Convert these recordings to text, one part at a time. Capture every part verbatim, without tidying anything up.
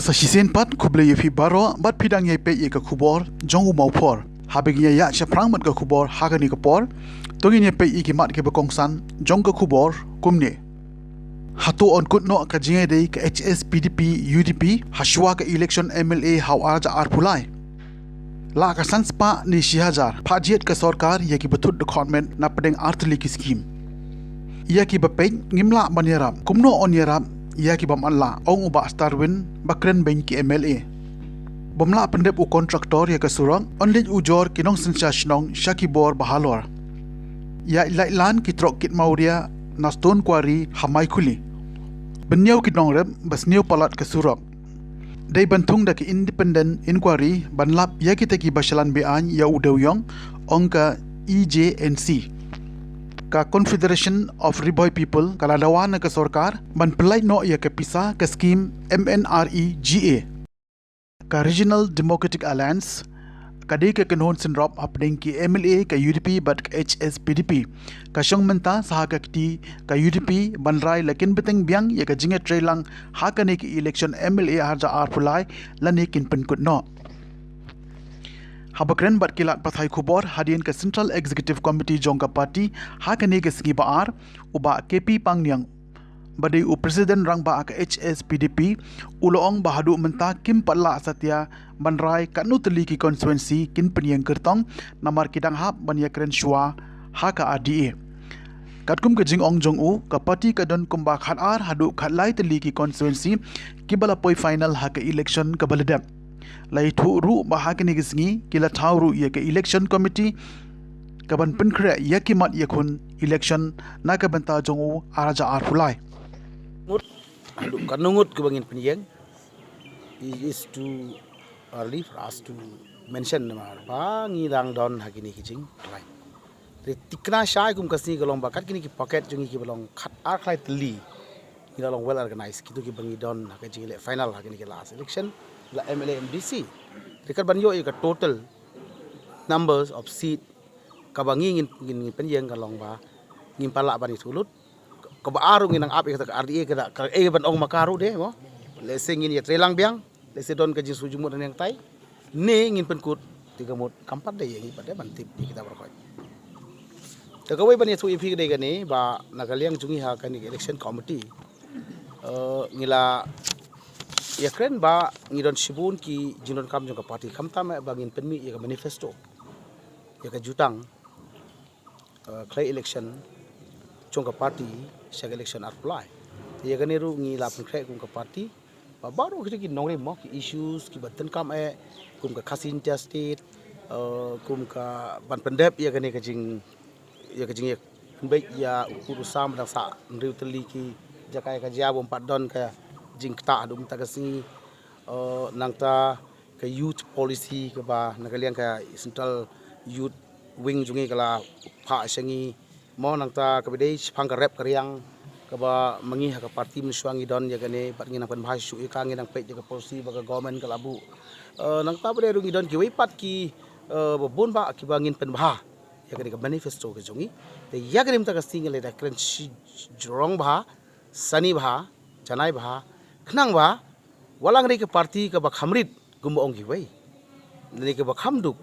Sa shisien pat khublei ïa phi baroh bad phi dang ïa peit ïa ka khubor jong u Mawphor. Haba ngin ïa ïaid shaphrang bad ka khubor ha kane ka por, to ngin ïa peit ïa ki mat kiba kongsan jong ka khubor kumne. Hato yn kut noh ka jingïadei ka H S P D P U D P ha shuwa ka election M L A ha u ar hajar arphew lai? La ka san spah ne shi hajar phah jied ka sorkar ïa kiba thut dkhot met na pdeng artylli ki skim. Ïa kiba peit ngim lah ban ïarap, kumno yn ïarap ïa ki bym pat lah, ong u Bah Starwin ba kren beiñ ki M L A. Bym lah pyndep u kontraktor ïa ka surok, yn leit ujor ki nongsynshar shnong sha ki bor ba halor. Ïa lait lan ki trok kit mawria na Stone Quarry ha Maikhuli. Bynñiew ki nongrep ba sniew palat ka surok. Dei ban thung da ki independent inquiry ban lap ïa kita kiba shalan be-aiñ ïa u dewïong, ong ka E J N C. Ka Confederation of Ri Bhoi People ka la dawa na ka sorkar ban pyllait noh ïa ka pisa ka skim M N R E G A. Ka Regional Democratic Alliance ka dei ka kynhun synrop hapdeng ki M L A ka U D P bad ka H S P D P. Ka shong mynta sa ha ka kti ka U D P ban rai la kin bteng biang ïa ka jingïatreilang ha kane ka election M L A ha hajar arphew lai lane kin pynkut noh. Haba kren bad ki lad pathai khubor hadien ka Central Executive Committee jong ka party ha kane ka sngi ba ar, u Bah K P Pangniang, ba dei u President Rangbah ka H S P D P, u la ong ba haduh mynta kim pat lah satia ban rai katno tylli ki constituency kin pynïeng kyrtong, namar ki dang hap ban ïakren shuwa ha ka R D A. Katkum ka jingong jong u, ka party ka don kumba khatar haduh khatlai tylli ki constituency kiba la poi final ha ka election kaba la dep. La ïathuh ruh ba ha kane ka sngi ki la thaw ruh ïa ka election committee kaban pynkhreh ïa ki mat ïakhun election na ka bynta jong u ar hajar arphew lai. Ngut, haduh katno ngut kaba ngin pynïeng, it is too early for us to mention, namar ba ngi dang don ha kine ki jingtrai. Te thikna shai kum ka sngi ka long ba kat kine ki pocket jong ngi kiba long khatar khlai tylli, ngi la long well organized, kito kiba ngi don ha ka jingleh final ha kine ki last election, la M L A, M D C. Te kat ban ïoh ïa ka total numbers of seat kaba ngi ngin, ngin, ngin pynïeng ka long ba ngim pat lah ban ïathuh lut. Kaba ar ruh ngin nang ap ïa kata ka R D A, ka da ka, eh, ban ong ma ka ruh de mo. Lehse ngin ïatreilang biang, lehse don ka jingsngewjingmut hangne hangtai, ne ngin pynkut. Te ka mut kam pat dei ïa ngi pat de ban tip ïa kita baroh khoit. Te kawei ban ïathuh ïa phi ka dei kane ba na ka liang jong ngi ha kane ka election committee, eh, ngi la ïakren ba ngi don shibun ki jingdonkam jong ka party, khamtam eh ba ngin pynmih ïa ka manifesto ïa ka jutang, eh, khlei election jong ka party sha ka election arphew lai. Te ïa kane ruh ngi la pynkhreh kum ka party ba baroh kita ki nongrim mo, ki issues kiba donkam eh, kum ka Khasi Jaintia State, eh, kum ka ban pyndep ïa kane ka jing, ïa ka jingïakynbeit ïa u pud u sam dang sah hynriew tylli ki jaka ïa ka jia bym pat don ka jingktah haduh mynta ka sngi, eh, nangta ka youth policy kaba na ka liang ka Central Youth Wing jong ngi ka la phah sha ngi mo, nangta kaba dei shaphang ka rep ka riang kaba ma ngi ha ka party mynshuwa ngi don ïa kane bad ngi nang pynbha shuh ïa ka, ngi nang peit ïa ka policy ba ka government ka la buh. Eh, nangta ba dei ruh ngi don kiwei pat ki, eh, ba bun bah kiba ngin pynbha ïa kane ka manifesto ka jong ngi. Te ïa kane mynta ka sngi ngi la da kren shi jrong bha, sani bha, janai bha, khnang ba wat la ngi dei ka party kaba kham rit kumba ong kiwei, ne kaba kham duk.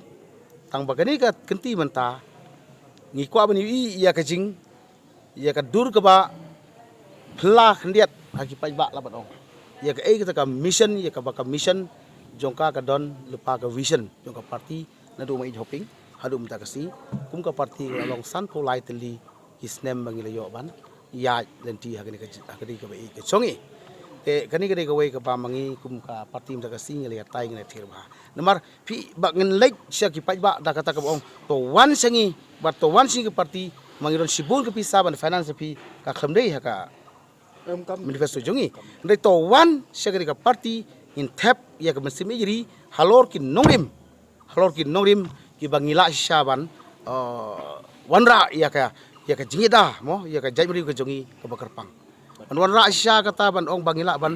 Tang ba kane ka kynti mynta ngi kwah ban ïohi ïa ka jing, ïa ka dur kaba phylla khyndiat ha ki paidbah la ban ong. Ïa kaei kata ka mission, ïa kaba ka mission jong ka ka don lypa ka vision jong ka party naduh ma ïeit hoping haduh mynta ka sngi. Kum ka party ka la long sanphew lai tylli ki snem ba ngi la ïoh ban ïaid lynti ha kane ka, ha kane kaba ïeit ka jong ngi. Te kane ka dei kawei kaba ma ngi kum ka party mynta ka sngi ngi la ïatai ngi la thir bha. Namar phi ba ngin leit sha ki paidbah da kata kaba ong to wan sha ngi, bad to wan sha ngi ka party, ma ngi don shibun ka pisa ban finance phi, ka khlem dei ha ka manifesto jong ngi. Hynrei to wan sha kane ka party ngin thep ïa ka mynsiem ïeit ri halor ki nongrim, halor ki nongrim kiba ngi lah shisha ban, eh, wanrah ïa ka, ïa ka jingïada mo, ïa ka jaitbynriew ka jong ngi kaba kyrpang. Ban wanrah shisha kata ban ong ba ngi lah ban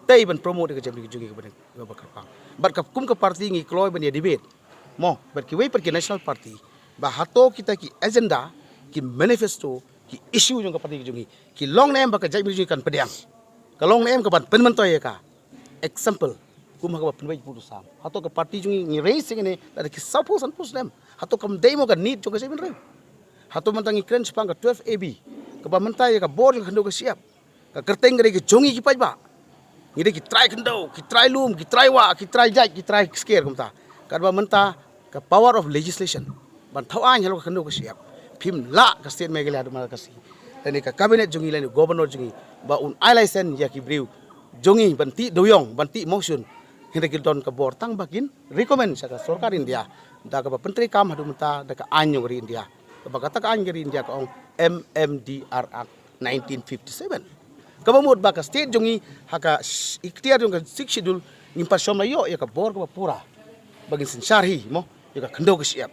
tei ban promote ïa ka jaitbynriew ka jong ngi kaba, kaba kyrpang. Bad ka kum ka party ngi kloi ban ïa debate mo bad kiwei pat ki national party ba hato kita ki agenda, ki manifesto, ki issue jong ka party ka jong ngi ki long ne em ba ka jaitbynriew ka jong ngi kan pdiang, ka long ne em ka ban pynmyntoi ïa ka. Example, Kum ha kaba pynbeit pud u sam. Hato ka party jong ngi ngi raise ïa kane lada ki sawphew sanphew snem. Hato kam dei mo ka need jong ka jaitbynriew. Hato mynta ngi kren shaphang ka twelve A B. Kaba mynta ïa ka bor jong ka khyndew ka shyiap. Ka kyrteng ka dei ka jong ngi ki paidbah. Ngi dei ki trai khyndew, ki trai lum, ki trai wah, ki trai jait, ki trai sker kumta. Katba mynta ka power of legislation ban thaw aiñ halor ka khyndew ka shyiap. Phim lah ka state Meghalaya haduh mynta ka sngi. Lane ka cabinet jong ngi lane governor jong ngi ba un ai license ïa ki briew jong ngi ban tih dewiong, ban tih monsoon. Hynrei ki don ka bor tang ba kin recommend sha ka sorkar India da kaba pyntreikam haduh mynta da ka aiñ jong ka ri India. Kaba kata ka aiñ ka ri India ka ong M M D R Act nineteen fifty-seven. Kaba mut ba ka state jong ngi ha ka sh- iktiar jong ka Sixth Schedule ngim pat shym la ïoh ïa ka bor kaba pura ba ngin synshar hi mo ïa ka khyndew ka shyiap,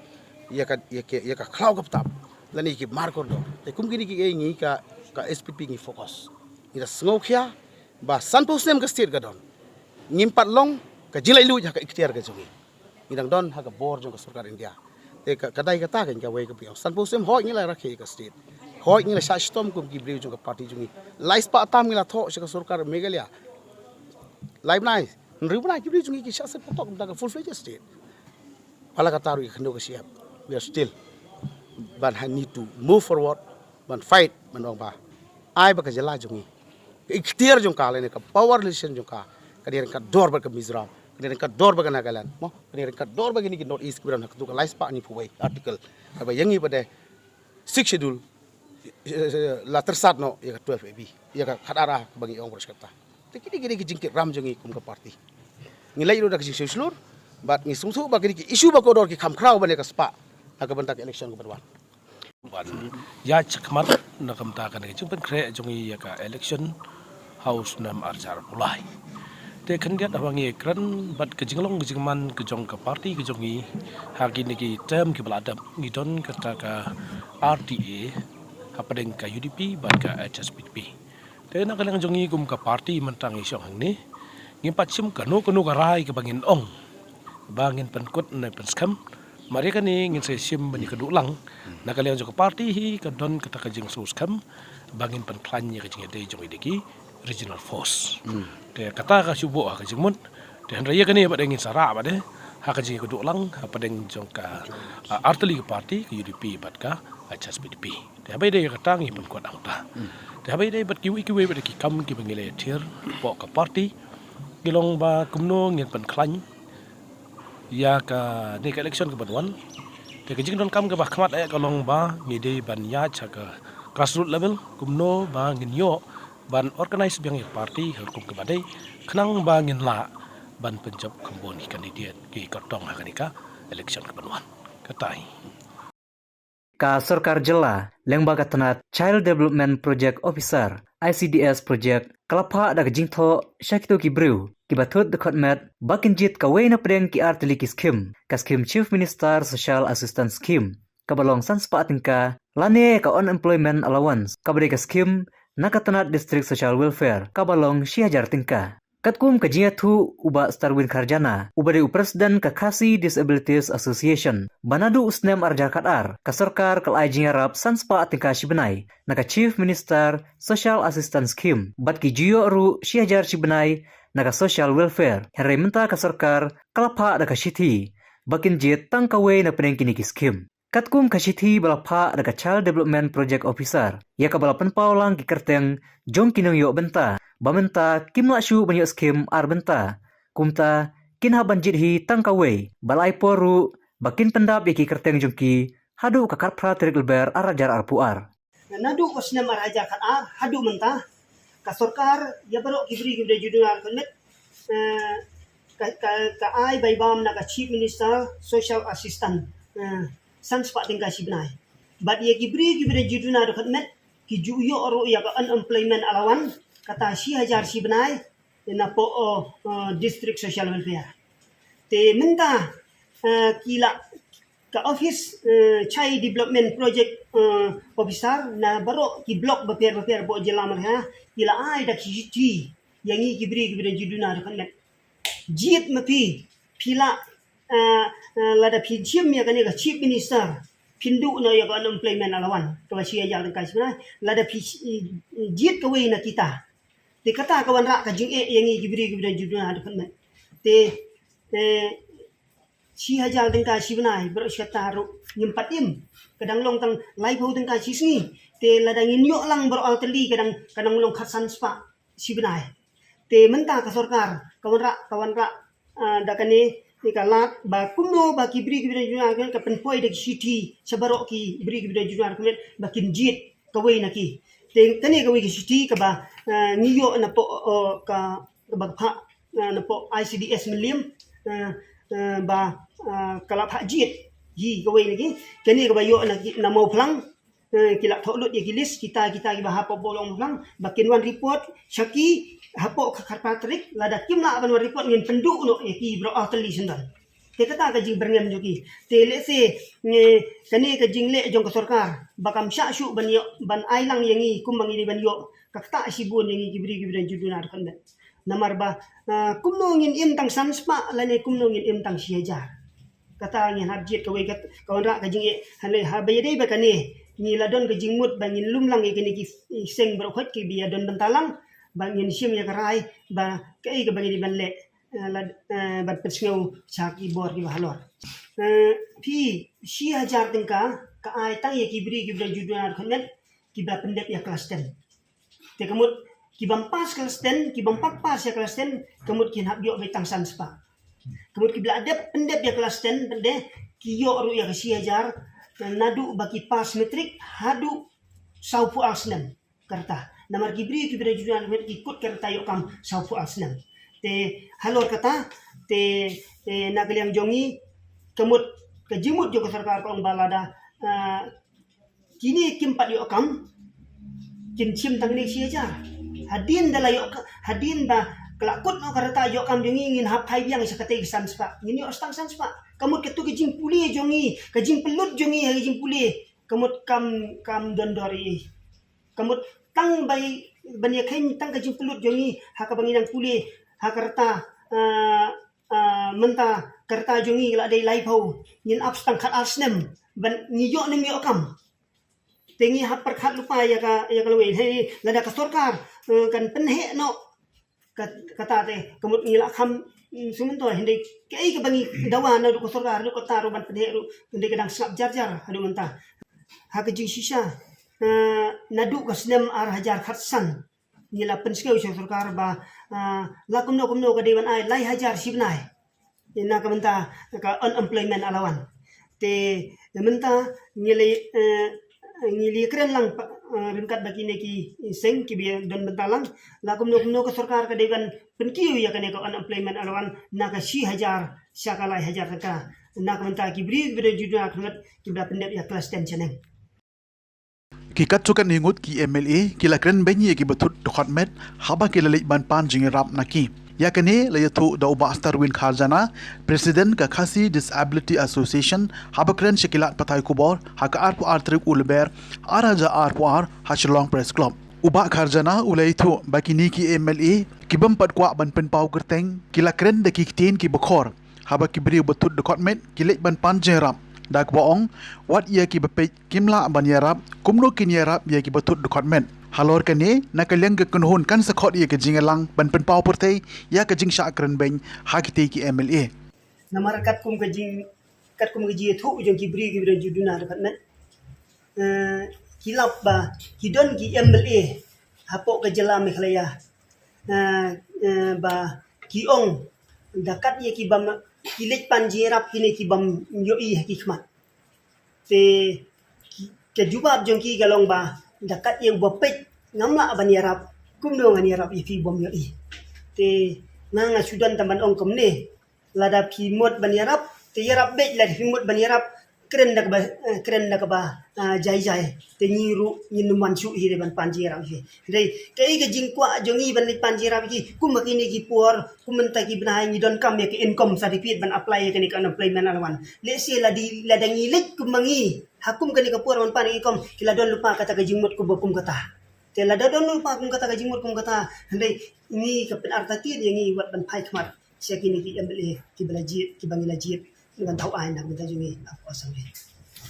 ïa ka ïa ka ïa ka khlaw ka btap lane ïa ki mar kordor. Te kum kine kiei ngi ka ka S P P ngi focus. Ngi da sngewkhia ba sanphew snem ka state ka don. Ngim pat long ka jinglaitluid ha ka iktiar ka jong ngi. Ngi dang don ha ka bor jong ka sorkar India. Te ka ka dei kata ka kawei ka biang. Sanphew snem hooid ngi la rakhe ka state. Hooid ngi la shah shitom kum ki briew jong ka party jong ngi. Lai spah tam ngi la thoh sha ka sorkar Meghalaya. Lai bnai, hynriew bnai ki briew jong ngi ki shah set patok kumta ka full fledged state. Pala kata ruh ïa ka khyndew ka shyiap. We are still ban ha need to move forward, ban fight, ban ong ba ai ba ka jylla jong ngi ka iktiar jong ka lane ka power relation jong ka ka dei ryngkat dor bad ka Mizoram, ka dei ryngkat dor bad ka Nagaland mo, ka dei ryngkat dor bad kine ki North East kiba don ha katu ka lai spah hynñiewphew wei article. Kaba ïa ngi ba dei Sixth Schedule, eh, la tyrsad noh ïa ka twelve A B, ïa ka khatar A kaba ngi ong ba ryngkat ta. Te kine kine ki jingkit ram jong ngi kum ka party. Ngi leit ruh da ka jingsngewshlur bad ngi sngewthuh ba kine ki issue ba kordor ki kham khraw ban ïa ka spah ha ka bynta ka election ka ban wan. Ban ïa chakmat na ka bynta kane ka jingpynkhreh jong ngi ïa ka election ha u snem arhajar arphew lai. Te khyndiat haba ngi kren bad ka jinglong ka jingman ka jong ka party ka jong ngi ha kine ki term kiba la dep ngi don kata ka R T A hapdeng ka U D P bad ka H S P D P. Te na ka liang jong ngi kum ka party mynta ngi shong hangne ngim pat shim kano kano ka rai kaba ngin ong ba ngin pynkut ne pynskhem. Mar ïa kane ngin sa shim ban ïa ka duh lang. Na ka liang jong ka party hi ka don kata ka jingsngewskhem ba ngin pynkhlaiñ ïa ka jingïadei jong ngi da ki regional force. Te kata ka shu buh ha ka jingmut. Te hynrei ïa kane ba dei ngin sa rah ba dei ha ka jingïa ka duh lang hapdeng jong ka, ah, artylli ka party ka U D P bad ka H S P D P. Te haba ïadei ïa kata ngi pynkut hangta. Te haba ïadei bad kiwei kiwei bad ki kam kiba ngi la ïathir hapoh ka party ki long ba kumno ngin pynkhlaiñ ïa kane ka election ka ban wan. Te ka jingdonkam kaba khmat eh ka long ba ngi dei ban ïaid sha ka grassroot level kumno ba ngin ïoh ban organise biang ïa ka party ha ka rukom kaba dei khnang ba ngin lah ban pynjop kham bun ki candidate ki kyrtong ha kane ka election ka ban wan. Kata hi. Ka sorkar jylla lyngba ka tnat Child Development Project Officer, I C D S project, ka la phah da ka jingthoh sha kito ki briew kiba thut dkhot met ba kin jied kawei na pdeng ki artylli ki skhim, ka skhim Chief Minister Social Assistance Scheme kaba long san spah tyngka, lane ka Unemployment Allowance kaba dei ka skhim na ka tnat District Social Welfare kaba long shi hajar tyngka. Katkum ka jingïathuh u Bah Starwin Kharjana, uba dei u President ka Khasi Disabilities Association, ba naduh u snem arhajar khatar ka sorkar ka la ai jingïarap san spah tyngka shi bnai na ka Chief Minister Social Assistance Scheme bad ki ju ïoh ruh shi hajar shi bnai na ka Social Welfare. Hynrei mynta ka sorkar ka la phah da ka shithi ba kin jied tang kawei na pdeng kine ki skhim. Katkum ka shithi ba la phah da ka Child Development Project Officer, ïa kaba la pynpaw lang ki kyrteng jong ki nongïoh bynta ba mynta kim lah shuh ban ïoh skhim ar bynta. Kumta kin hap ban jied hi tang kawei, ba la ai por ruh ba kin pyndap ïa ki kyrteng jong ki haduh ka khatphra tarik Lber arhajar arphew ar. Naduh u snem arhajar khatar haduh mynta ka sorkar ïa baroh ki briew kiba don jingduna dkhot met, eh, ka, ka, ka ai bai bam na ka Chief Minister Social Assistance, eh, san spah tyngka shi bnai. Bad ïa ki briew kiba don jingduna dkhot met ki ju ïoh ruh ïa ka Unemployment Allowance kata shi hajar shi bnai napoh, oh, oh, District Social Welfare. Te mynta, eh, ki la ka office, eh, Child Development Project, eh, Officer na baroh ki block bapher bapher hapoh jylla Meghalaya ki la ai da ki shithi ïa ngi ki briew kiba don jingduna dkhot met. Jied ma phi, phi lah, eh, eh, lada phi shim ïa kane ka Chief Minister phin duh noh ïa ka Unemployment Allowance kaba shi hajar tyngka shi bnai, lada phi, eh, jied kawei na kita. Te kata ka wanrah ka jingeh ïa ngi ki briew kiba don jingduna dkhot met. Te, eh, shi hajar tyngka shi bnai, baroh shi katta ruh ngim pat im. Ka dang long tang laiphew tyngka shi sngi. Te lada ngin ïoh lang baroh ar tylli ka dang, ka dang long khatsan spah shi bnai. Te mynta ka sorkar ka wanrah, ka wanrah, ah, da kane, ne ka lad ba kumno ba ki briew ki briew junior ka pynpoi da ki shithi sha baroh ki briew ki briew junior ka met ba kin jied kawei na ki. Te kane kawei ka shithi kaba, ah, ngi ïoh napoh, oh, ka, kaba phah, ah, napoh I C D S Mylliem, ah, ah, ba, ah, ka la phah jied hi kawei na ki. Kane kaba ïoh na ki, na Mawphlang, eh, ki la thoh lut ïa ki list kita, kita kiba hapoh Mawphlang ba kin wan report sha ki hapoh ka khatphra tarik. Lada kim lah ban wan report ngin pynduh noh ïa ki baroh ar tylli shisyndon. Te kata ka jingbyrngem jong ki. Te lehse, eh, kane ka jingleh jong ka sorkar ba kam shah shuh ban ïoh, ban ai lang ïa ngi kumba ngi dei ban ïoh, ka ktah shibun ïa ngi ki briew ki briew junior dkhot met. Namar ba, ah, kumno ngin im tang san spah lane kumno ngin im tang shi hajar. Kata ngin hap jied kawei kat, ka wanrah ka jingeh. Hynrei haba ïadei bad kane, ngi la don ka jingmut ba ngin lum lang ïa kine ki seng baroh khoit kiba ïadon bynta lang, ba ngin shim ïa ka rai ba kaei kaba ngi dei ban leh, eh, la, eh, ban pynsngew sha ki bor kiba halor. Eh, phi, shi hajar tyngka ka ai tang ïa ki briew ki briew junior dkhot met kiba pyndep ïa klas ten. Te ka mut ki bym pass klas ten, ki bym pat pass ïa klas ten, ka mut kin hap ïoh beit tang san spah. Ka mut kiba la dep pyndep ïa klas ten pat de, ki ïoh ruh ïa ka shi hajar, naduh ba ki pass matric haduh sawphew ar snem ka rta. Namar ki briew ki briew junior dkhot met ki kut ka rta ïoh kam sawphew ar snem. Te halor kata, te, te na ka liang jong ngi, ka mut, ka jingmut jong ka sorkar ka ong ba lada, ah, kine kim pat ïoh kam, kin shim tang kine shi hajar. Hadien da la ïoh ka, hadien ba ka la kut noh ka rta ïoh kam jong ngi, ngin hap phai biang sha katei ka san spah. Ngin ïoh tang san spah. Ka mut katu ka jingpule jong ngi, ka jingpynlut jong ngi ha ka jingpule, ka mut kam, kam don dor ei. Ka mut tang bai ban ïakheiñ tang ka jingpynlut jong ngi ha kaba ngi nang pule ha ka rta, ah, ah, mynta ka rta jong ngi la dei laiphew, ngin ap tang khat ar snem ban ngi ïoh ne ym ïoh kam. Te ngi hap pyrkhat lypa ïa ka, ïa ka lawei. Hei, lada ka sorkar, eh, kan pynheh noh, kat-, kata te, ka mut ngi la kham, mm, sngewthuh, hynrei kaei kaba ngi dawa naduh ka sorkar, naduh kata ruh ban pynheh ruh, hynrei ka dang sngap jar jar haduh mynta. Ha ka jingshisha, eh, naduh ka snem ar hajar khatsan, ngi la pynsngew sha sorkar ba, ah, la kumno kumno ka dei ban ai lai hajar shi bnai. Na ka bynta ka unemployment allowance. Te mynta ngi la, eh, ngi la kren lang pa, eh, ryngkat bad kine ki seng kiba don bynta lang. La kumno kumno ka sorkar ka dei ban pynkiew ïa kane ka unemployment allowance na ka shi hajar sha ka lai hajar tyngka. Na ka bynta ki briew kiba don junior dkhot met kiba la pyndep ïa klas ten shaneng. Ki katto katne ngut ki M L A ki la kren beiñ ïa ki ba thut dkhot met haba ki la leit ban pan jingïarap na ki. Ïa kane la ïathuh da u Bah Starwin Kharjana, President ka Khasi Disability Association, haba kren sha ki lad pathai khubor ha ka arphew ar tarik u Lber ar hajar arphew ar ha Shillong Press Club. U Bah Kharjana u la ïathuh ba kine ki M L A ki bym pat kwah ban pynpaw kyrteng ki la kren da ki ktien kiba khor haba ki briew ba thut dkhot met ki leit ban pan jingïarap, da kaba ong wat ïa kiba peit kim lah ban ïarap, kumno kin ïarap ïa kiba thut dkhot met. Halor kane, na ka liang ka kynhun kan sa khot ïa ka jingïalang ban pynpaw pyrthei ïa ka jingshah kren beiñ ha kitei ki M L A. Namar katkum ka jing, katkum ka jingïathuh jong ki briew kiba don jingduna dkhot met, eh, ki lap ba ki don ki M L A hapoh ka jylla Meghalaya, eh, eh, ba ki ong da kat ïa ki bym, ki leit pan jingïarap kine ki bym ïohi ha ki khmat. Te ki, ka jubab jong ki ka long ba da kat ïa uba peit ngam lah ban ïarap, kumno ngan ïarap ïa phi bym ïohi. Te nga nga shu don tang ban ong kumne, lada phi mut ban ïarap te ïarap beit, lada phi mut ban ïarap kren da kaba, eh, kren da kaba, ah, jai jai. Te ngi ruh ngin ym wan shuh hi dei ban pan jingïarap hi. Dei kaei ka jingkwah jong ngi ban leit pan jingïarap hi, kum ha kine ki por, kum mynta ki bnai ngi donkam ïa ka income certificate ban apply ïa kane ka unemployment allowance. Lehse lada, lada ngi leit kum ma ngi ha kum kane ka por ban pan income, ki la don lypa kata ka jingmut kumba kum kata. Te lada don lypa kum kata ka jingmut kum kata, hynrei ngi ka pynartatien ïa ngi wat ban phai khmat sha kine ki M L A kiba la jied, kiba ngi la jied, ngan thaw ai na ka bynta jong ngi, na ka por sangeh.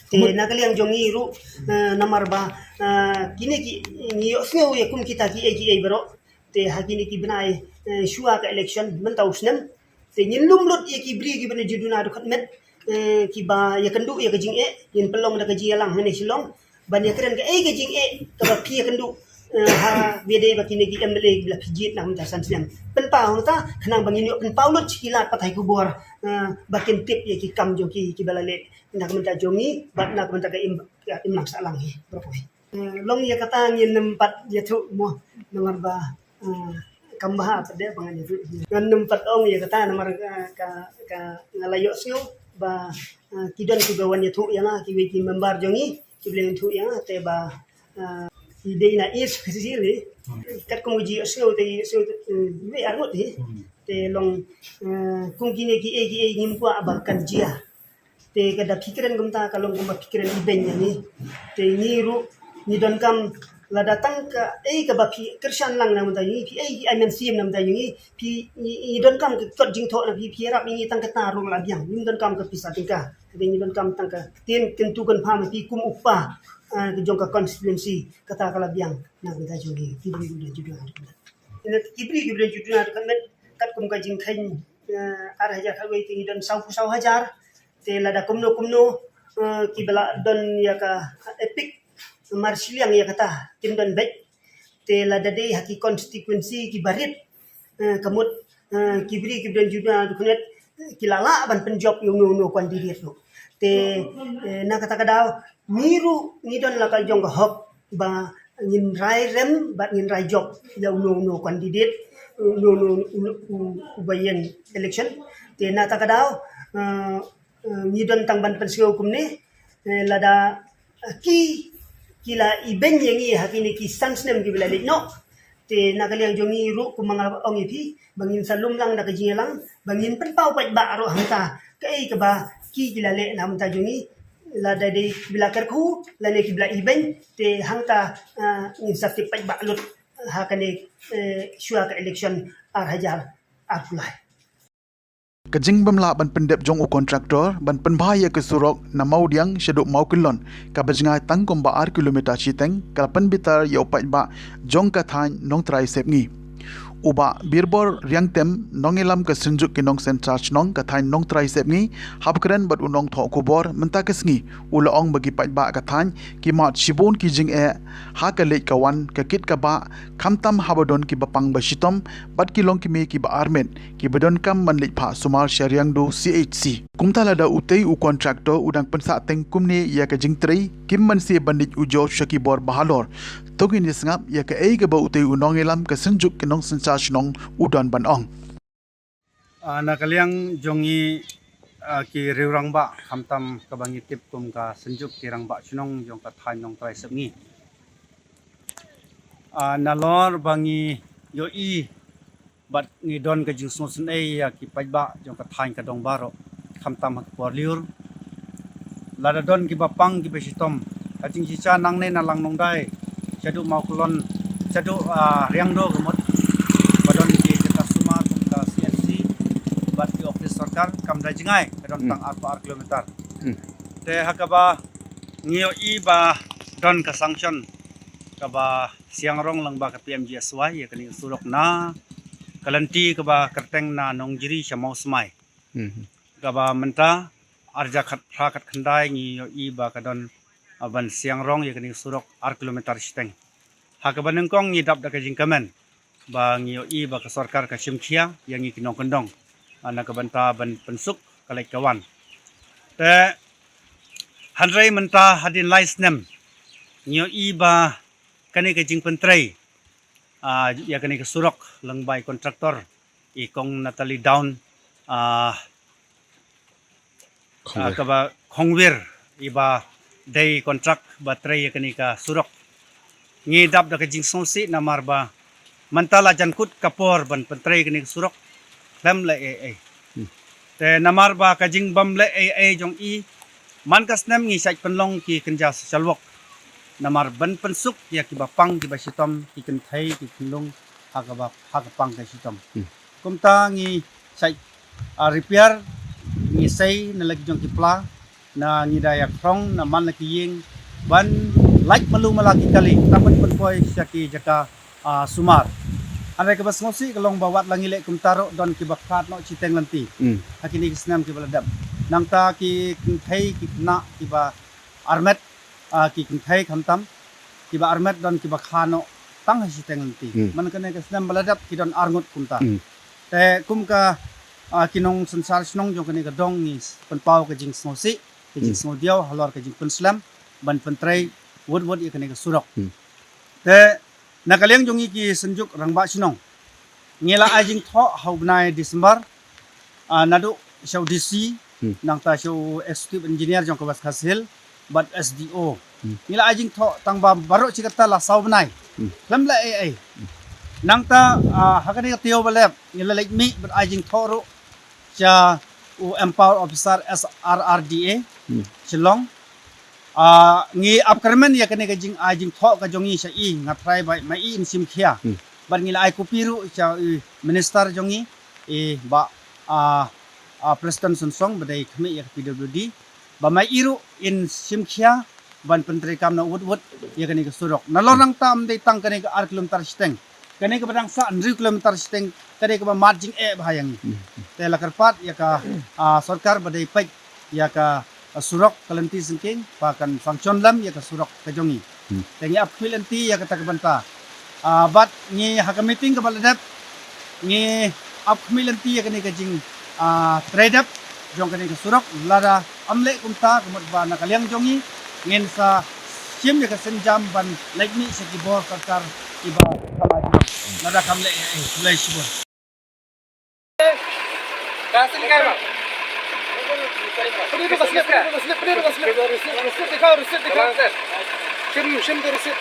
Te na ka liang jong ngi ruh, eh, namar ba, eh, kine ki, ngi ïohsngew ïa kum kita kiei kiei baroh. Te ha kine ki bnai, eh, shuwa ka election mynta u snem, Te ngin lum lut ïa ki briew kiba na jingduna dukhatmet, eh, kiba ïakynduh ïa ka jingeh, ngin pynlong da ka jingïalang hangne Shillong ban ïakren kaei ka jingeh kaba phi ïakynduh, eh, ha ba dei ba kine ki M L A kiba la phi jied na ka bynta san snem. Pynpaw hangta khnang ba ngin ïoh pynpaw lut sha ki lad pathai khubor, eh, ba kin tip ïa ki kam jong ki kiba la leh na ka bynta jong ngi bad na ka bynta ka im, ka imlang sahlang hi baroh kawei. Eh, long ïa kata ngin nym pat ïathuh mo, namar ba, eh, kam bha pat de ba ngan ïathuh. Ngan nym pat ong ïa kata namar, eh, ka, ka nga la ïohsngew ba, eh, ki don kiba wan ïathuh ïa nga, kiwei ki member jong ngi kiba la ïathuh ïa nga te ba, eh, ki dei na East Khasi Hills hi. Katkum ka jingïohsngew te ïohsngew te, eh, iwei ar ngut hi. Te long, eh, kum kine kiei kiei ngim kwah ba kan jia. Te ka da phi kren kumta ka long kumba phi kren ibeiñ ïa ngi. Te ngi ruh ngi donkam lada tang kaei kaba phi kyrshan lang na bynta ïa ngi, phi ai ki ai mynsiem na bynta ïa ngi, phi ngi, ngi donkam ka kot jingthoh na phi, phi ïarap ïa ngi tang kata ruh la biang. Ngim donkam ka pisa tyngka. Te ngi donkam tang ka ktien kyntu kynpham na phi kum u kpa, ah, ka jong ka constituency, kata ka la biang na bynta jong ngi. Ki briew kiba don jingduna dukhatmet. Ki briew kiba don jingduna dukhatmet katkum ka jingkheiñ, eh, ar hajar khatwei te ngi don sawphew saw hajar. Te lada kumno kumno, eh, kiba la don ïa ka EPIC mar shiliang ïa kata kim don beit. Te lada dei ha ki constituency kiba rit, eh, ka mut, eh, ki briew kiba don jingduna dukhatmet, eh, ki la lah ban pynjop ïa uno uno candidate ruh. Te, eh, na kata ka daw ngi ruh ngi don la ka jong ka hok ba ngin rai rem bad ngin rai jop ïa uno uno candidate, uno uno, uno, u, uba ïeng election. Te na kata ka daw, eh, eh, ngi don tang ban pynsngew kumne, eh, lada, eh, ki, ki la ibeiñ ïa ngi ha kine ki san snem kiba la leit noh. Te na ka liang jong ngi ruh kumba nga ong ïa phi ba ngin sa lum lang da ka jingïalang ba ngin pynpaw paidbah ruh hangta kaei kaba ki, ki la leh na bynta jong ngi, lada dei kiba la kyrkhu lane kiba la ibeiñ, te hangta, ah, ngin sa tip paidbah lut ha kane, eh, shuwa ka election ar hajar arphew lai. Ka jingbymlah ban pyndep jong u contractor ban pynbha ïa ka surok na Mawdiang shaduh Mawkyllon kaba jngai tang kumba ar kilometer shiteng ka la pynbitar ïa u paidbah jong ka thaiñ Nongtrai Sepngi. U Bah Birbor Riangtem, nongïalam ka Synjuk ki Nongsynshar Shnong ka thaiñ Nongtrai Sepngi, haba kren bad u nongthoh khubor mynta ka sngi, u la ong ba ki paidbah ka thaiñ ki mad shibun ki jingeh ha ka leit ka wan, ka kit ka bah, khamtam haba don kiba pang ba shitom bad ki longkmie kiba armet kiba donkam ban leit phah sumar sha Riangdo C H C. Kumta lada utei u contractor u dang pynsah teng kumne ïa ka jingtrei, kim mynsiem ban leit ujor sha ki bor ba halor. To ngin ïa sngap ïa kaei kaba utei u nongïalam ka Synjuk ki Nongsynshar Shnong u don ban ong. Ah, na ka liang jong ngi, ah, ki riew rangbah, khamtam kaba ngi tip kum ka Synjuk ki Rangbah Shnong jong ka thaiñ Nongtrai Sepngi. Ah, nalor ba ngi ïohi bad ngi don ka jingsngewsynei ïa ki paidbah jong ka thaiñ ka dong baroh, khamtam ha ka por lyiur. Lada don kiba pang kiba shitom, ka jingshisha nangne na Lang Nongdai shaduh Mawkyllon, shaduh, ah, Riangdo ka mut, ba don ki jaka sumar kum ka C H C bad ki office sorkar, kam da jngai, ka don tang arphew ar kilometer. Te ha kaba ngi ïohi ba don ka sanction kaba siang rong lyngba ka P M G S Y ïa kane ka surok na ka lynti kaba kyrteng na Nongjri sha Mawsmai. Kaba mynta ar hajar khatphra khatkhyndai ngi ïohi ba ka don, ah, ban siang rong ïa kane ka surok ar kilometer shiteng. Ha kaba nyngkong ngi dap da ka jingkmen ba ngi ïohi ba ka sorkar ka shim khia ïa ngi ki nongkyndong, ah, na ka bynta ban pynsuk ka leit ka wan. Te hynrei mynta hadien lai snem ngi ïohi ba kane ka jingpyntrei, ah, ïa kane ka surok lyngba i contractor i Kong Natalie Dawn, ah, ah, kaba Khongwir iba dei contract ba trei ïa kane ka surok. Ngi dap da ka jingsngewsih namar ba mynta la jan kut ka por ban pyntrei kane ka surok khlem leh ei ei. Te namar ba ka jingbym leh ei ei jong i, man ka snem ngi shait pynlong ki kynja social work namar ban pynsuk ïa kiba pang kiba shitom, ki kynthei ki khunlung ha kaba, ha ka pang ka shitom. Kumta ngi shait, ah, repair, ngi sei na la ki jong ki pla, na ngi da ïa khrong na man la ki ïing ban lait malu mala ki kali, tang ban pynpoi sha ki jaka, ah, sumar. Hynrei kaba sngewsih ka long ba wat la ngi leh kumta ruh don kiba khlad noh shiteng lynti. Hmm. Ha kine ki snem kiba la dep. Nangta ki kynthei ki khynnah kiba armet, ah, ki kynthei khamtam kiba armet don kiba kha noh tang ha shiteng lynti. Hmm. Man kane ka snem ba la dep ki don arngut kumta. Hmm. Te kum ka, ah, ki nongsynshar shnong jong kane ka dong ngi pynpaw ka jingsngewsih, ka, hmm, jingsngewdiaw halor ka jingpynslem ban pyntrei wut wut ïa kane ka surok. Hmm. Te na ka liang jong ngi ki Synjuk Rangbah Shnong ngi la ai jingthoh ha u bnai December, ah, naduh sha u D C, hmm, nangta sha u Executive Engineer jong ka West Khasi Hills bad S D O. Hmm. Ngi la ai jingthoh tang ba baroh shi katta la saw bnai. Hmm. Khlem leh ei ei. Hmm. Nangta, ah, ha kane ka taïew ba la dep ngi la leit mih bad ai jingthoh ruh sha u Empower Officer S R R D A, hmm, Shillong. Ah, ngi ap kyrmen ïa kane ka jingai jingthoh ka jong ngi sha i, nga trai ba ma i in shim khia. Hmm. Bad ngi la ai kopi ruh sha i minister jong ngi, i Bah, ah, ah, Prestone Tynsong ba dei khmih ïa ka P W D. Ba ma i ruh in shim khia ban pyntreikam na wut wut ïa kane ka surok. Nalor nangta ym dei tang kane ka ar kilometer shiteng. Kane kaba dang sah hynriew kilometer shiteng, kane kaba mad jingeh bha ïa ngi. Hmm. Te la kyrpad ïa ka, ah, sorkar ba dei peit ïa ka, ah, surok ka lynti syngkien, ba kan sanction lem ïa ka surok ka jong ngi. Hmm. Te ngi ap khmih lynti ïa kata ka bynta. Ah, bad ngi ha ka meeting kaba la dep ngi ap khmih lynti ïa kane ka jing, ah, trei dep jong kane ka surok, lada ym leh kumta ka mut ba na ka liang jong ngi ngin sa shim ïa ka sienjam ban leit mih sha ki bor sorkar kiba kham ai jingmut. Lada kam leh, eh, eh, khublei shibun. कहाँ से लिखा है बाप? प्रिय को बस ले, प्रिय को बस ले, प्रिय को बस ले। रिसीट, रिसीट दिखाओ, रिसीट दिखाओ। कौन सर? शिम, शिम को रिसीट।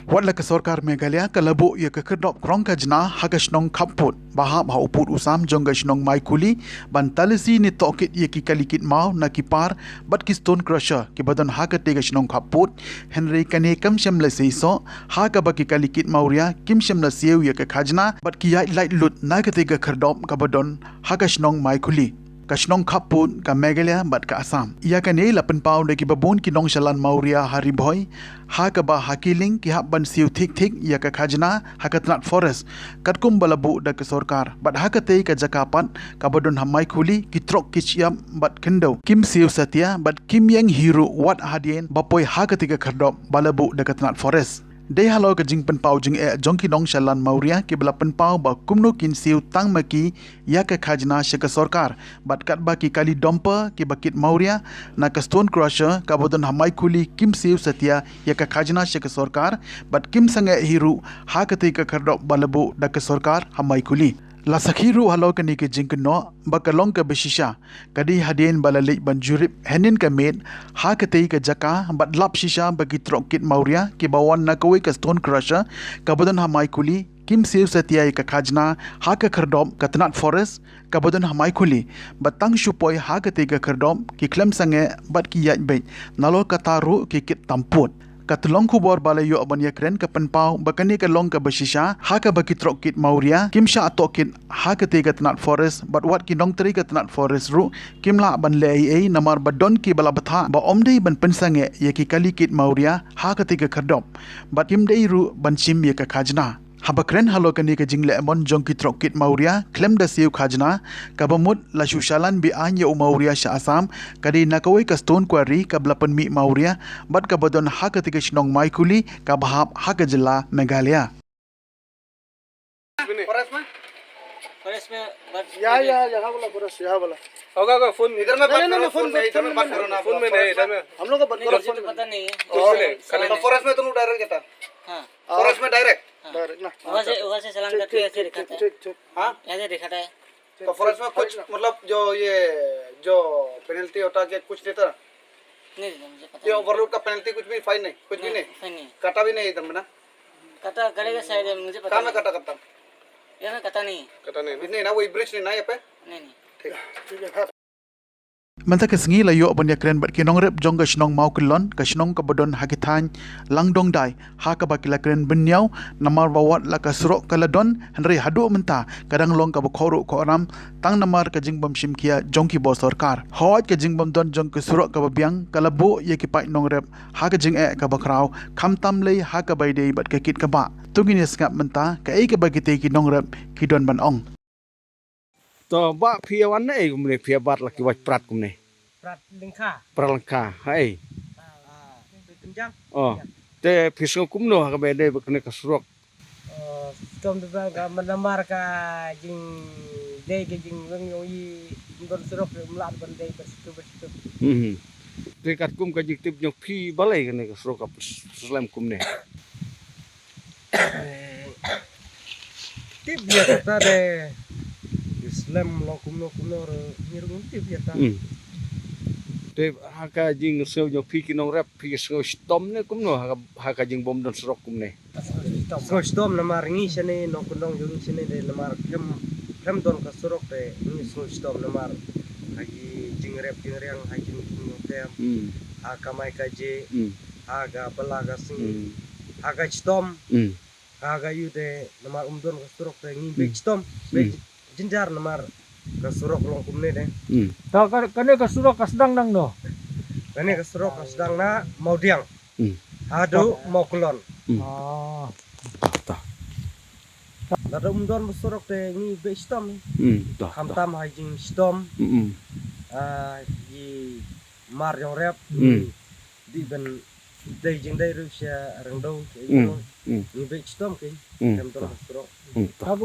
Wat la ka sorkar Meghalaya ka la buh ïa ka khyrdop krong khajna ha ka shnong Khappud ba hap ha u pud u sam jong ka shnong Maikhuli ban talisi ne tohkit ïa ki kali kit maw na ki par bad ki stone crusher kiba don ha katei ka shnong Khappud, hynrei kane kam shym la seisoh ha kaba ki kali kit mawria kim shym la siew ïa ka khajna bad ki ïaid lait lut na katei ka khyrdop kaba don ha ka shnong Maikhuli, ka shnong Khappud ka Meghalaya bad ka Assam. Ïa kane la pynpaw da kiba bun ki nongshalan mawria ha Ri Bhoi, ha kaba ha Killing ki hap ban siew thik thik ïa ka khajna ha ka tnat forest katkum ba la buh da ka sorkar, bad ha katei ka jaka pat kaba don ha Maikhuli ki trok ki shyiap bad khyndew kim siew satia bad kim ïeng hi ruh wat hadien ba poi ha katei ka khyrdop ba la buh da ka tnat forest. Dei halor ka jingpynpaw jingeh jong ki nongshalan mawria kiba la pynpaw ba kumno kin siew tang ma ki ïa ka khajna sha ka sorkar, bad katba ki kali dumper kiba kit mawria na ka stone crusher kaba don ha Maikhuli kim siew satia ïa ka khajna sha ka sorkar, bad kim sangeh hi ruh ha katei ka khyrdop ba la buh da ka sorkar ha Maikhuli. La sakhi ruh halor kane ka jingkynnoh ba ka long kaba shisha, ka dei hadien ba la leit ban jurip hynnin ka miet ha katei ka jaka bad lap shisha ba ki trok kit mawria kiba wan na kawei ka stone crusher kaba don ha Maikhuli kim siew satia ïa ka khajna ha ka khyrdop ka tnat forest kaba don ha Maikhuli, bad tang shu poi ha katei ka khyrdop ki khlem sangeh bad ki ïaid beit, nalor kata ruh ki kit tam pud. Ka tyllong khubor ba la ïoh ban ïakren ka pynpaw ba kane ka long kaba shisha ha kaba ki trok kit mawria kim shah tohkit ha katei ka tnat forest, bad wat ki nongtrei ka tnat forest ruh kim lah ban leh ei ei namar ba don kiba la bthah ba ym dei ban pynsangeh ïa ki kali kit mawria ha katei ka khyrdop, bad kim dei ruh ban shim ïa ka khajna. Haba kren halor kane ka jingleh mon jong ki trok kit mawria khlem da siew khajna, kaba mut la shu shalan be-aiñ ïa u mawria sha Assam, ka dei na kawei ka stone quarry kaba la pynmih mawria bad kaba don ha katei ka shnong Maikhuli kaba hap ha ka jylla Meghalaya. फॉरेस्ट में? फॉरेस्ट में बस या, या, यहाँ वाला फॉरेस्ट, यहाँ वाला। होगा, होगा, फोन। इधर में बात करो, फोन में, इधर में बात करो ना, फोन में नहीं, इधर में। हम लोग को बात करो, फोन में। पता नहीं है। तो फॉरेस्ट में तुम लोग डायरेक्ट जाता? हाँ। फॉरेस्ट में डायरेक्ट? हाँ। डायरेक्ट ना। वहाँ से, वहाँ से चालान करके ऐसे दिखाता है। ठीक, ठीक। हाँ? ऐसे दिखाता है। तो फॉरेस्ट में कुछ, मतलब, जो ये, जो पेनल्टी होता है, क्या कुछ देता? नहीं, नहीं, मुझे पता नहीं। ओवरलोड का पेनल्टी कुछ भी, फाइन नहीं, कुछ भी नहीं? फाइन नहीं। काटा भी नहीं इधर में ना? काटा, करेगा शायद, मुझे पता नहीं। कहाँ में काटा करता? यहाँ में काटा नहीं। काटा नहीं ना? नहीं ना, वही ब्रिज नहीं ना यहाँ पे? नहीं, नहीं। ठीक। ठीक है। Mynta ka sngi la ïoh ban ïakren bad ki nongrep jong ka shnong Mawkyllon, ka shnong kaba don ha ki thaiñ Langdongdai, ha kaba ki la kren bynñiaw, namar ba wat la ka surok ka la don, hynrei haduh mynta ka dang long kaba khohruh khohram, tang namar ka jingbym shim khia jong ki bor sorkar. Hooid, ka jingbym don jong ka surok kaba biang ka la buh ïa ki paid nongrep ha ka jingeh kaba khraw, khamtam lei ha kaba ïadei bad ka kit ka bah. To ngin ïa sngap mynta kaei kaba kitei ki nongrep ki don ban ong. To, ba phi ïa wan ne ei kumne, phi ïa bat la ki wait prat kumne? Prat lyngkha. Prat lyngkha, ha ei? Ah, pynjang. Oh. Te phi sngew kumno ha kaba ïadei bad kane ka surok? Oh, shitom te ba ka namar ka jingdei ka jingweng jong i, ym don surok, ym lah ban dei ba shitom ba shitom. Mhm. Te katkum ka jingtip jong phi, balei kane ka surok ka slem kumne? Eh, tip ïa kata de. Slem long kumno kumno re, ngi ruh ngim tip ïa ta. Hmm. Te ha ka jingsngew jong phi ki nongrep, phi sngew shitom ne kumno ha ka, ha ka jingbym don surok kumne? Sngew shitom namar ngi shane, nongkyndong jong ngi shane de, namar khlem, khlem don ka surok de ngi sngew shitom namar ha ki jingrep jingriang, ha ki jingthung jingthem, hmm, ha ka kamai kajih, hmm, ha ka bylla ka sngi, hmm, ha ka shitom. Hmm. Ka, ka ïoh te namar ym don ka surok te ngi beit, hmm, shitom, beit, hmm, jynjar namar ka surok long kumne de. Hmm. Ta ka, kane ka surok ka sdang nangno? Kane ka surok ka sdang na Mawdiang. Hmm. Haduh Mawkyllon. Hmm. Ah. Ta, ta. Lada ym don ba surok te ngi beit shitom. Hmm, ta, ta. Khamtam ha jingshitom. Hmm, hmm. Ah, i mar jong rep. Hmm. Dei ban dei jingdei ruh sha Rangdaw, sha, hmm, Ïewrong. Hmm. Ngi beit shitom kein. Hmm. Khamtam ba surok. Hmm. Ta.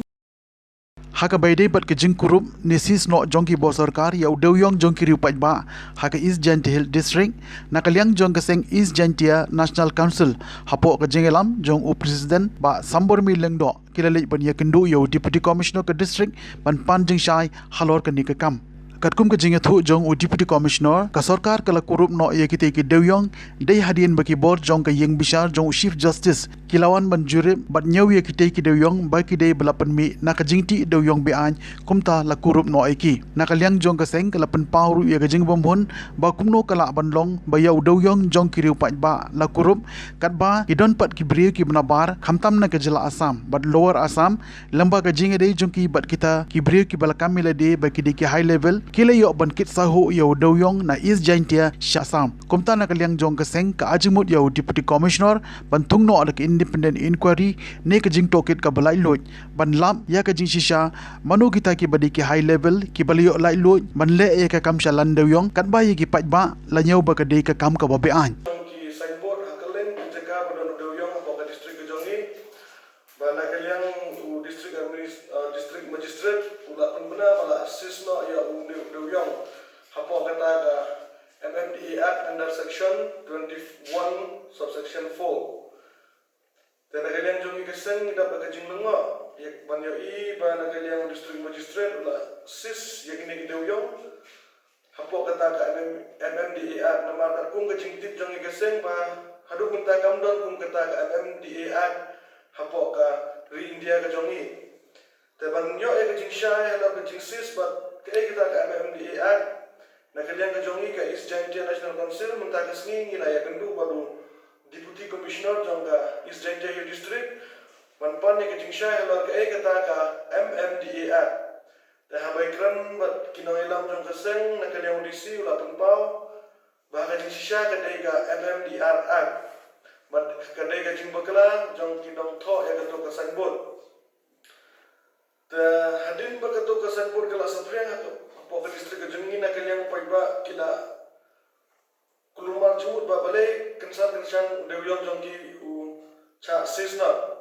Ha kaba ïadei bad ka jingkurup ne seize noh jong ki bor sorkar ïa u dewiong jong ki riewpaidbah ha ka East Jaintia Hills District, na ka liang jong ka seng East Jaintia National Council, hapoh ka jingïalam jong u President Bah Sambormi Lyngdoh, ki la leit ban ïakynduh ïa u Deputy Commissioner ka district ban pan jingshai halor kane ka kam. Katkum ka jingïathuh jong u Deputy Commissioner, ka sorkar ka la kurup noh ïa kitei ki dewiong dei hadien ba ki bor jong ka ïingbishar jong u Chief Justice ki la wan ban jurip bad ñiew ïa kitei ki dewiong ba ki dei ba la pynmih na ka jingtih dewiong be-aiñ, kumta la kurup noh ïa ki. Na ka liang jong ka seng ka la pynpaw ruh ïa ka jingbymhun ba kumno ka lah ban long ba ïa u dewiong jong ki riewpaidbah la kurup, katba ki don pat ki briew kiba nabar khamtam na ka jylla Assam bad Lower Assam, lyngba ka jingïadei jong ki bad kita ki briew kiba la kam ïalade ba ki dei ki high level, ki la ïoh ban kit sahuh ïa u dewiong na East Jaintia sha Assam. Kumta na ka liang jong ka seng ka ai jingmut ïa u Deputy Commissioner ban thung noh da ka independent inquiry ne ka jingtohkit kaba laitluid ban lap ïa ka jingshisha mano kita kiba dei ki high level kiba la ïoh laitluid ban leh ïa ka kam shalan dewiong katba ïa ki paidbah la ñiew ba ka dei ka kam kaba be-aiñ. Ki signboard ha kylleng ki jaka ba don u dewiong hapoh ka district ka jong ngi. Ba na ka liang u district adminis-, uh, district magistrate u la pynbna ba la seize noh ïa une u dewiong hapoh kata ka M M D A Act under section twenty-one subsection four. Te na ka liang jong ngi ka seng ngi dap da ka jinglyngngoh ïa ban ïohi ba na ka liang u district magistrate u la seize ïa kine ki dewiong hapoh kata ka M M, M M D A Act, namar katkum ka jingtip jong ngi ka seng ba haduh mynta kam don kum kata ka M M D A Act hapoh ka ri India ka jong ngi. Te ban ïoh ïa ka jingshai halor ka jingseize bad kaei kata ka M M D A Act, na ka liang ka jong ngi ka East Jaintia National Council mynta ka sngi ngi la ïakynduh bad u Deputy Commissioner jong ka East Jaintia Hill District ban pan ïa ka jingshai halor kaei kata ka M M D A Act. Te haba ïakren bad ki nongïalam jong ka seng, na ka liang u D C u la pynpaw ba ka jingshisha ka dei ka M M D R Act bad ka dei ka jingbakla jong ki nongthoh ïa kato ka signboard. Te hadien ba kato ka signboard ka la saphriang hapoh ka district ka jong ngi, na ka liang u paidbah ki la kulmar jingmut ba balei kynsan kynshan u dewiong jong ki u shah seize noh.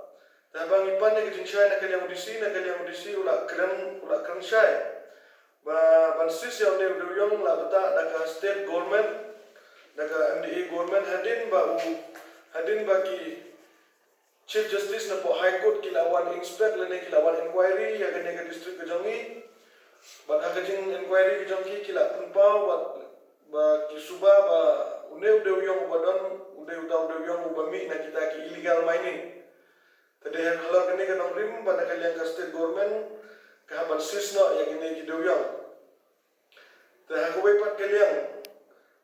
Te haba ngi pan ïa ka jingshai na ka liang u D C, na ka liang u D C u la kren, u la kren shai ba ban seize ïa une u dewiong la btah da ka state government, da ka M D A government, hadien ba u, hadien ba ki Chief Justice napoh High Court ki la wan inspect lane ki la wan inquiry ïa kane ka district ka jong ngi. Bad ha ka jing inquiry ka jong ki, ki la pynpaw bad ba ki suba ba une u dewiong uba don u dei uta u dewiong uba mih na kita ki illegal mining. Te dei halor kane ka nongrim ba na ka liang ka state government ka hap ban seize noh ïa kine ki dewiong. Te ha kawei pat ka liang,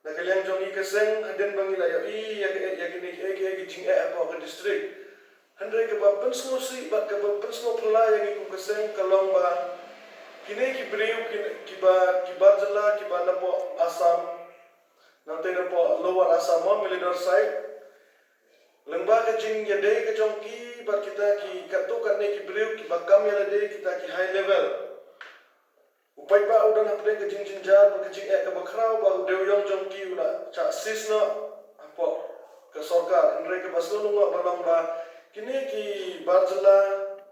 na ka liang jong ngi ka seng, hadien ba ngi la ïohi ïa ka, ïa kine ki, ïa ki, ïa ki jingeh hapoh ka district, hynrei kaba pynsngewsih bad kaba pynsngewphylla ïa ngi kum ka seng ka long ba kine ki briew, kine, kiba, ki bar jylla kiba napoh Assam, nangta napoh Lower Assam, Malidor side, lyngba ka jingïadei ka jong ki bad kita ki katto katne ki briew kiba kam ïa lade, kita ki high level, u paidbah u don hapdeng ka jingjynjar bad ka jingeh kaba khraw ba u dewïong jong ki u la shah seize noh hapoh ka sorkar. Hynrei kaba sngewlyngngoh ba long ba kine ki bar jylla,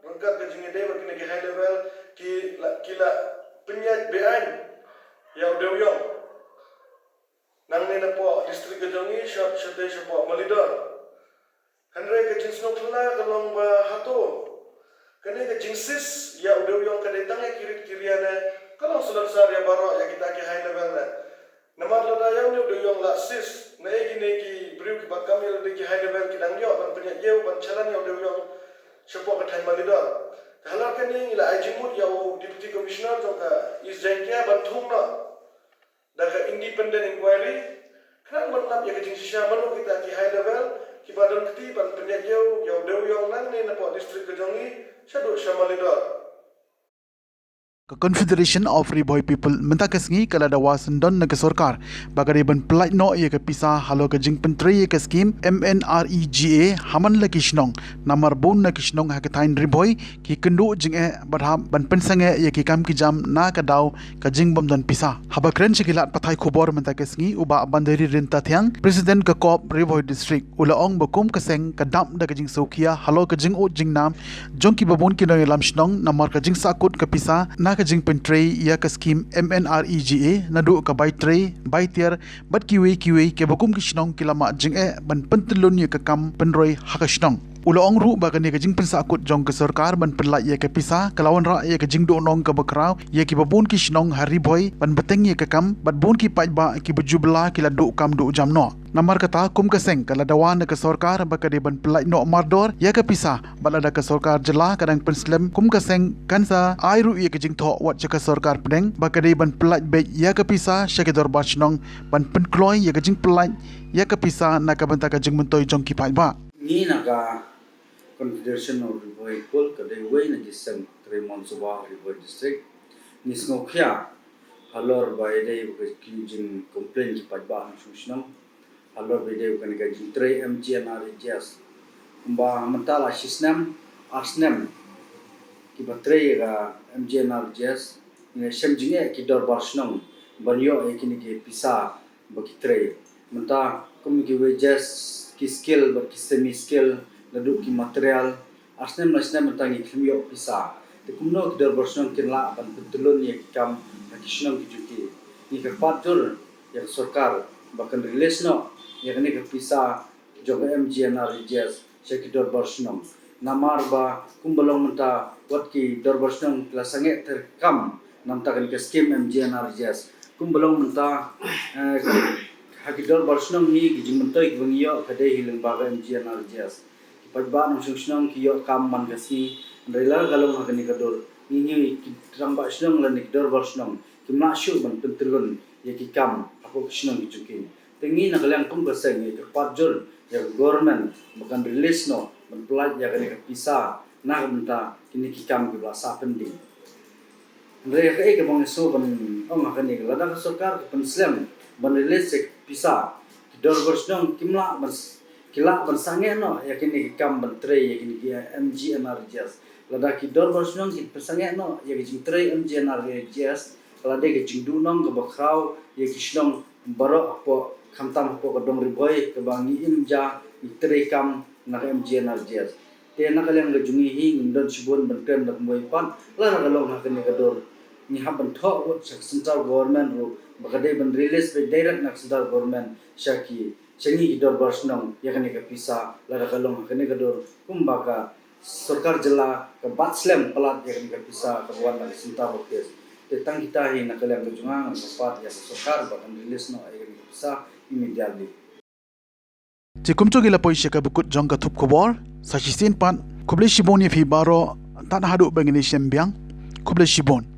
ryngkat ka jingïadei bad kine ki high level, ki la, ki la pynïaid beaiñ ïa u dewïong nangne napoh district ka jong ngi, sha, shatei shapoh Malidor. Hynrei ka jingsngewphylla ka long ba hato kane ka jingseize ïa u dewïong ka dei tang ïa ki rit ki ria ne ka long salonsar ïa baroh, ïa kita ki high level ne? Namar lada ïa une u dewïong la seize, naei kine ki briew kiba kam ïa lade, ki high level, ki dang ïoh ban pynïaid ïew ban shalan ïa u dewïong shapoh ka thaiñ Malidor? Te halor kane ngi la ai jingmut ïa u Deputy Commissioner jong ka East Jaintia ban thung noh da ka independent inquiry, khnang ban lap ïa ka jingshisha, mano kita ki high level kiba don kti ban pynïaid ïew ïa u dewïong nangne napoh district ka jong ngi shaduh sha Malidor. Ka Confederation of Ri Bhoi People mynta ka sngi ka la dawa syndon na ka sorkar ba ka dei ban pyllait noh ïa ka pisa halor ka jingpyntrei ïa ka skim M N R E G S ha man la ki shnong, namar bun na ki shnong ha ka thaiñ Ri Bhoi ki kynduh jingeh bad hap ban pynsangeh ïa ki kam ki jam na ka daw ka jingbym don pisa. Haba kren sha ki lad pathai khubor mynta ka sngi, u Bah Bandari Ryntathiang, President ka CORP Ri Bhoi District, u la ong ba kum ka seng ka dap da ka jingsngewkhia halor ka jingud jingnam jong kiba bun ki nongïalam shnong namar ka jingsahkut ka pisa na ka jingpyntrei ïa ka skim M N R E G S naduh ka bai trei, bai tiar bad kiwei kiwei, kiba kum ki shnong ki la mad jingeh ban pyntyllun ïa ka kam pynroi ha ka shnong. U la ong ruh ba kane ka jingpynsahkut jong ka sorkar ban pyllait ïa ka pisa ka la wanrah ïa ka jingduhnong kaba khraw ïa kiba bun ki shnong ha Ri Bhoi ban bteng ïa ka kam, bad bun ki paidbah kiba ju bylla ki la duh kam duh jam noh. Namar kata, kum ka seng ka la dawa na ka sorkar ba ka dei ban pyllait noh mardor ïa ka pisa, bad lada ka sorkar jylla ka dang pynslem, kum ka seng kan sa ai ruh ïa ka jingthoh wat sha ka sorkar pdeng ba ka dei ban pyllait beit ïa ka pisa sha ki dorbar shnong ban pynkloi ïa ka jingpyllait ïa ka pisa na ka bynta ka jingmyntoi jong ki paidbah. Ngi na ka Confederation of Ri Bhoi People, ka dei wei na ki seng trei mon suba Ri Bhoi District, ngi sngewkhia halor ba ïadei bad ki jingcomplain ki paidbah nongshong shnong halor ba ïadei bad kane ka jingtrei M G N R E G S. Kumba mynta la shi snem, ar snem kiba trei ïa ka M G N R E G S, ngi shem jingeh ki dorbar shnong ban ïoh ïa kine ki pisa ba ki trei. Mynta kum ki wages, ki skill bad ki semi skill, naduh ki material, ar snem lai snem mynta ngi khlem ïoh pisa. Te kumno ki dorbar shnong kin lah ban pyntyllun ïa ki kam ha ki shnong ki jong ki? Ngi kyrpad jur ïa ka sorkar ba kan release noh ïa kane ka pisa jong ka M G N R E G S sha ki dorbar shnong. Namar ba kumba long mynta, wat ki dorbar shnong ki la sangeh treikam na ka bynta kane ka skim M G N R E G S. Kumba long mynta, eh, ha ki dorbar shnong ngi, ki jingmyntoi kiba ngi ïoh ka dei hi lyngba ka M G N R E G S. Ki paidbah nongshong shnong ki ïoh kam man ka sngi, hynrei lada ka long ha kane ka dur, ngi, ngi ki rangbah shnong lane ki dorbar shnong kim lah shuh ban pyntyllun ïa ki kam hapoh ki shnong ki jong ki. Te ngi na ka liang kum ka seng ngi kyrpad jur ïa ka government ba kan release noh ban pyllait ïa kane ka pisa na ka bynta kine ki kam kiba la sah pending. Hynrei kaei kaba ngi sngew ban ong ha kane, lada ka sorkar ka pynslem ban release ïa ka pisa, ki dorbar shnong kim lah ban s-, ki lah ban sangeh noh ïa kine ki kam ban trei ïa kine ki M G N R E G S. Lada ki dorbar shnong kin pynsangeh noh ïa ka jingtrei M G N R E G S, ka la dei ka jingduhnong kaba khraw ïa ki shnong baroh hapoh, khamtam hapoh ka dong Ri Bhoi kaba ngi im ja, ngi trei kam na ka M G N R E G S. Te na ka liang ka jong ngi hi ngim don shibun ban kren da kumwei pat, lada ka long ha kane ka dur, ngi hap ban thoh wut sha ka central government ruh ba ka dei ban release beit direct na ka central government sha ki, sha ngi ki dorbar shnong ïa kane ka pisa, lada ka long ha kane ka dur kumba ka sorkar jylla ka bat slem palat ïa kane ka pisa kaba wan na ka central office. Te tang kita hi na ka liang ka jong nga, nga kyrpad ïa ka sorkar ba kan release noh ïa kane ka pisa immediately. Te kumjuh ngi la poi sha kaba kut jong ka thup khubor, sa shisien pat, khublei shibun ïa phi baroh, tad haduh ba ngin ïashem biang, khublei shibun.